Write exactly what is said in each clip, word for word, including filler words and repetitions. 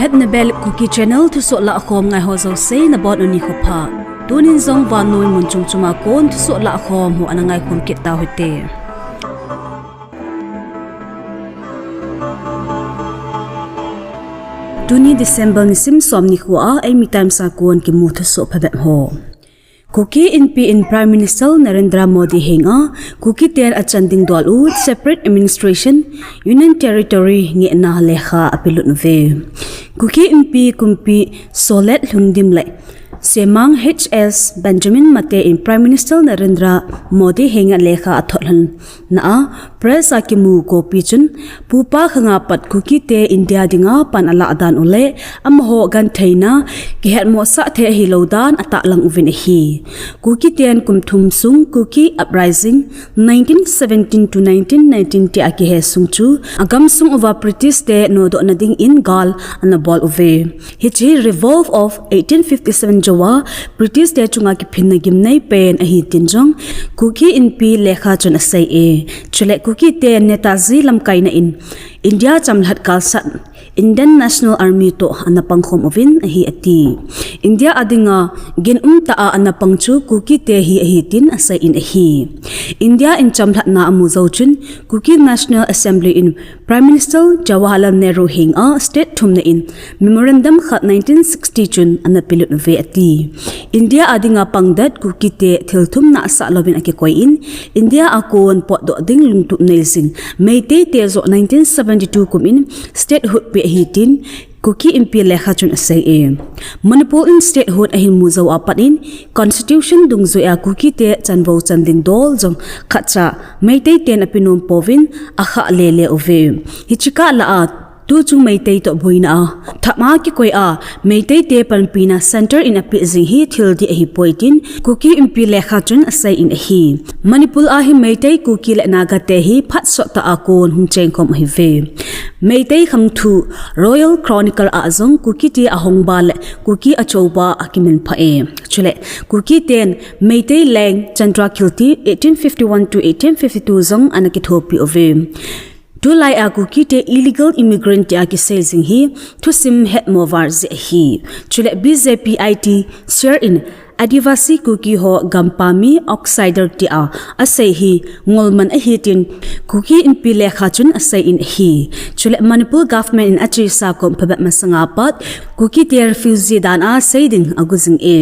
Hetna Bel Kuki Channel thusoh lahkhom ngai ho jouse nabonun nikho pha. Tunin jong vannoi mun chom choma kon thusoh lahkhom ho ana ngaikhom kit tauhite. Tuni December nisim som nikho a Eimi Times a kon kimu thusoh phabep ho. Kuki Inpi in Prime Minister Narendra Modi henga Kuki ten achan ding dol u Separate Administration, Union Territory ngehna lekha apelut uve. Kuki Inpi kumpi Solet Lhundim le Semang H S Benjamin Mate in Prime Minister Narendra Modi henga lekha athot lhon na a, press a kimu copy chun, pupa khanga pat Kuki te India dinga pan alah dan u le, amaho gentheina kihetmosah thei ahilou dan atahlang uvin ahi. Kuki ten kum thum sung Kuki Uprising nineteen seventeen to nineteen nineteen tia kihe sung chu, agamsung uva British te nodohna dingin gal ana bol uve. Hiche hi Revolt of eighteen fifty-seven jouva British te chunga kiphinna gimnei pen ahi tin jong Kuki Inpi lekha chun asei e. Chule Kuki te Netaji lamkaina in India chamlhat kalsat Indian National Army toh ana pangkhom uvin ahi ati. India a dinga ginum tah a ana pang chu Kuki te hi ahi tin asei in ahi. India in chamlhatna amu jou chun Kuki National Assembly in Prime Minister Jawaharlal Nehru henga state thumna in memorandum khat nineteen sixty chun ana pelut uve ati. India a dinga pangdet Kuki te thil thumna asah louvin akikoi in, India a kon potdoh ding lungtup nei jing Meitei te joh nineteen seventy-two kum in statehood pe ahi tin Kuki Inpi lekha chun asei e. Manipur in statehood ahin mu jou a pat in constitution dungjui a Kuki te chanvo chan ding dol jong khatcha Meitei ten apenom pouvin akhah lele uve. Hiche kah lah a tuchung Meitei toh boina a thama kikoi a Meitei te panpina centre in apeh jing hi thil dih ahipoi tin Kuki Inpi lekha chun asei in ahi. Manipur a hi Meitei, Kuki le Naga te hi phatsot tah a kon hung chengkhom ahiuve. Meitei khangthu Royal Chronicle a jong Kuki te ahongba le Kuki achouba akiminphah e. Chule Kuki ten Meitei Leng Chandrakirti eighteen fifty-one to eighteen fifty-two jong ana kithopi uve. Tulai a Kuki te illegal immigrant tia kisei jing hi thusim hetmo val jeh ahi. Chule B J P I T chair in Adivasi Kuki ho gampam mi outsider tia asei hi ngolman ahi tin Kuki Inpi lekha chun asei in ahi. Chule Manipur government in achesa kum phabep masanga pat Kuki te refugee dan a sei ding agu jing e.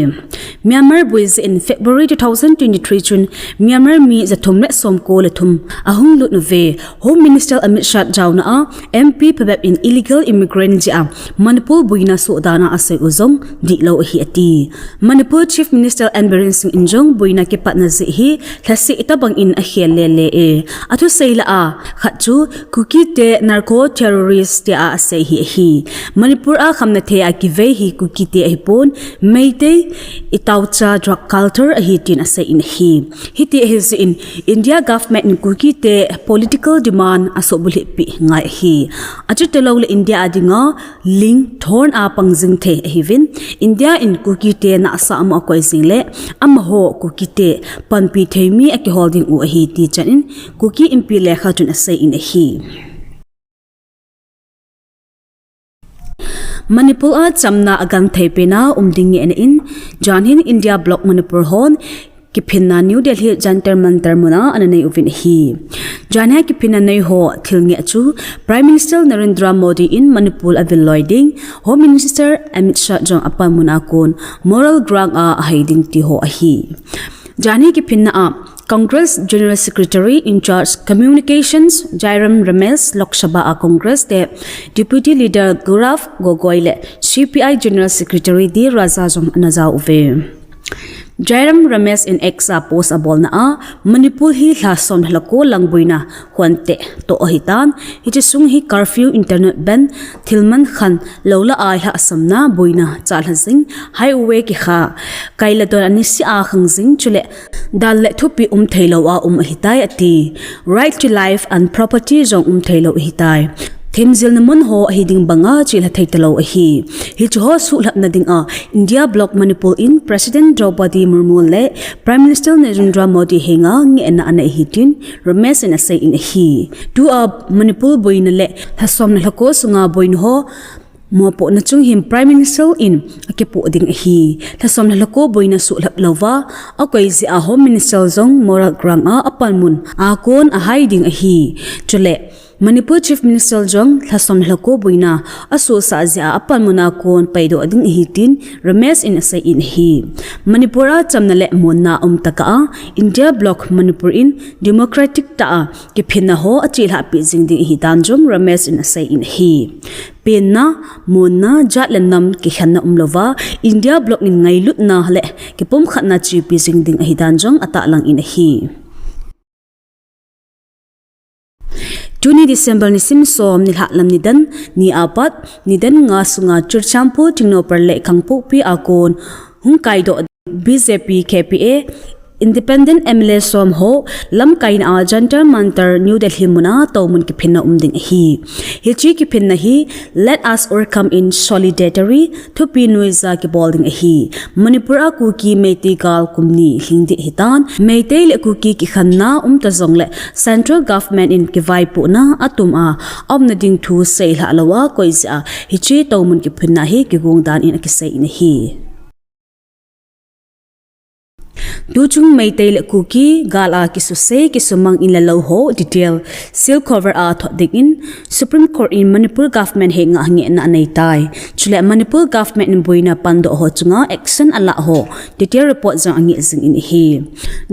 Myanmar boi jeh in February two thousand twenty-three chun Myanmar mi jathum le somko le thum ahung lut uve. Home Minister Amit Shah jaona a M P phabep in illegal immigrant jeh a Manipur boina soh dan a asei u jong dihlou ahi ati. Manipur Chief Minister N Biren Singh in jong boina kipatna jeh hi lhasih tobang in akhel lele e. Athusei lah a khat chu Kuki te narco terrorist tia asei hi ahi. Manipur a khamna thei a kivei hi Kuki te ahipon, Meitei itaocha drug culture ahi tin asei in ahi. Hiti ahi jeh in India government in Kuki te political demand asohbulhit peh ngai ahi. Achutilou le India a dinga ling thon a pang jing thei ahiuvin, India in Kuki te nahsah amu akoi jing le amaho Kuki te panpi thei mi akihol ding u ahi ti chan in Kuki Inpi lekha chun asei in ahi. Manipur a chamna agenthei pena um ding ngehna in, janhin India Bloc Manipur hon kiphinna New Delhi Jantar Mantar muna ana nei uvin ahi. Janhi a kiphinna nei ho thil ngeh chu Prime Minister Narendra Modi in Manipur avil loi ding, Home Minister Amit Shah jong apan muna kon moral ground a ahei ding ti ho ahi. Janhi kiphinna a Congress General Secretary in charge Communications Jairam Ramesh, Lok Sabha a Congress te Deputy Leader Gaurav Gogoi le C P I General Secretary D Raja jong ana jao uve. Jairam Ramesh in X a post abolna a, Manipur hi lha som lha ko lang boina hunteh toh ahitan, hiche sung hi curfew, internet ban, thil man khan, lou la a lhahsamna boina chalha jing, highway kikha, kai le don anisi a khang jing, chule dan le thupeh um theilou a um ahitai ati. Right to life and property jong um theilou ahitai. Themjilna mun ho ahi ding banga chelha thei talou ahi. Hiche ho suhlhapna dinga India Bloc Manipur in President Droupadi Murmu le Prime Minister Narendra Modi henga ngehna anei ahi tin Ramesh in asei in ahi. Tua Manipur boina le lha som le lha ko sunga boina ho Mopohna chung hin Prime Minister in akipoh ding ahi. Lhasom le lhako boina suhlhap louva akoi jeh a Home Minister jong moral ground a apanmun a kon ahai ding ahi. Chule Manipur Chief Minister jong lhasom le lhako boina asuhsah jeh a apanmun a kon paidoh ding ahi tin Ramesh in asei in ahi. Manipur a chamna le muanna um tokah a India bloc Manipur in democratic tah a kiphinna ho achelhahpi jing ding ahi dan jong Ramesh in asei in ahi. Penna, muanna, jat le nam kikhenna umlouva India bloc in ngailutna le kipumkhatna chepi jing ding ahi dan jong atahlang in ahi. Tuni December nisim som nilhah lam nidan ni apat, nidan nga sunga Churachandpur, Tengnoupal le Kangpokpi a kon hung kaidoh B J P K P A independent M L A som ho lamkaina a Jantar Mantar New Delhi muna toumun kiphinna um ding ahi. Hiche kiphinna hi Let us overcome in solidarity thupi nuija kibol ding ahi. Manipur a Kuki Meitei gal kum ni lhing ding ahitan, Meitei le Kuki kikhenna um ta jongle Central Government in kivaipohna atum a aumna ding thu seilhah louva koi jeh a hiche toumun kiphinna hi kigong dan in akisei in ahi. Tuchung Meitei le Kuki gal a kisusei kisumang in le lou ho detail seal cover a thot ding in Supreme Court in Manipur government henga ngehna anei tai. Chule Manipur government in boina pandoh ho chunga action alah ho detail report jong angeh jing in ahi.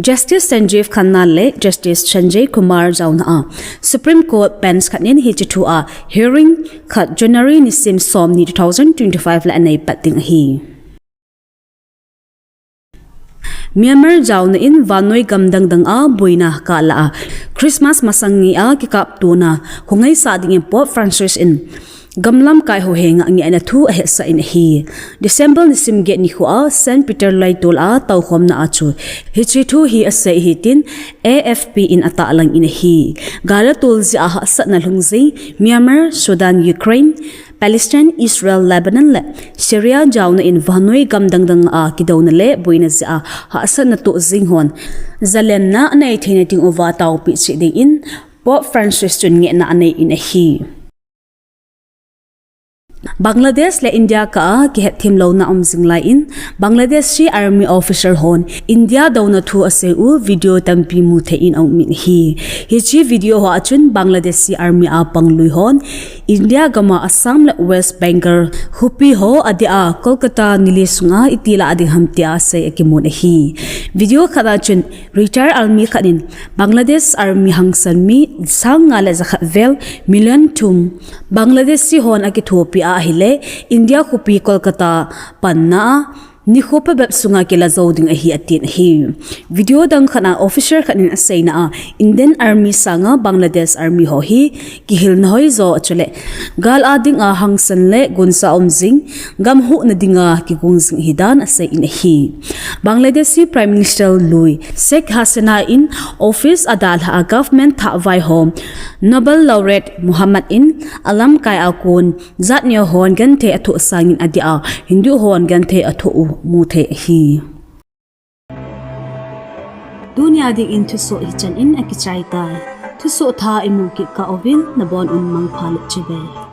Justice Sanjiv Khanna le Justice Sanjay Kumar jaona a Supreme Court bench khat in hiche thu a hearing khat January nisim som ni two thousand twenty-five le anei pat ding ahi. Myanmar jaona in vannoi gam dangdang a boina kalah a Christmas masang ngai a kikaptona hungaisah dingin Pope Francis in gam lamkai ho henga ngehna thu ahetsah in ahi. December nisim get nikho a Saint Peter Laitol a toukhomna a chu hiche thu hi asei ahi tin A F P in atahlang in ahi. Gal atol jeh a hahsatna lhung jing Myanmar, Sudan, Ukraine, Palestine, Israel, Lebanon le Syria jaona in vannoi gam dangdang a kidouna le boina jeh a hahsatna toh jing hon jalenna anei theina ding uva taopi cheh dingin Pope Francis chun ngehna anei in ahi. Bangladesh le India kah a kihetthem louna um jing lai in Bangladeshi army officer hon India douna thu asei u video tampi mu thei in aum in ahi. Hiche video ho a chun Bangladeshi army a panglui hon India gam a Assam le West Bengal khopi ho adeh a Kolkata nile sunga iti lah ding ham tia asei akimun ahi. Video khat a chun retired army khat in Bangladesh army hangsan mi sang nga le jakhat vel, million thum, Bangladeshi hon akithopi a ahile India khopi Kolkata panna a nikho phabep sunga kila jou ding ahi atin ahi. Video dang khat a officer khat in aseina a Indian army sanga Bangladesh army ho hi kihilna hoijo chule gal a dinga hangsan le gunsa um jing, gam huhna dinga kigong jing ahi dan asei in ahi. Bangladeshi Prime Minister lui Sheikh Hasina in office adalha a government thahvai ho Nobel laureate Muhammad in alamkai a kon jat neo hon genthei athoh sangin adeh a Hindu hon genthei athoh u mu thei ahi. Tunia dingin thusoh hichan in akichai tai. Thusoh thah imu kit kah uvin nabon un mangpha le chibai.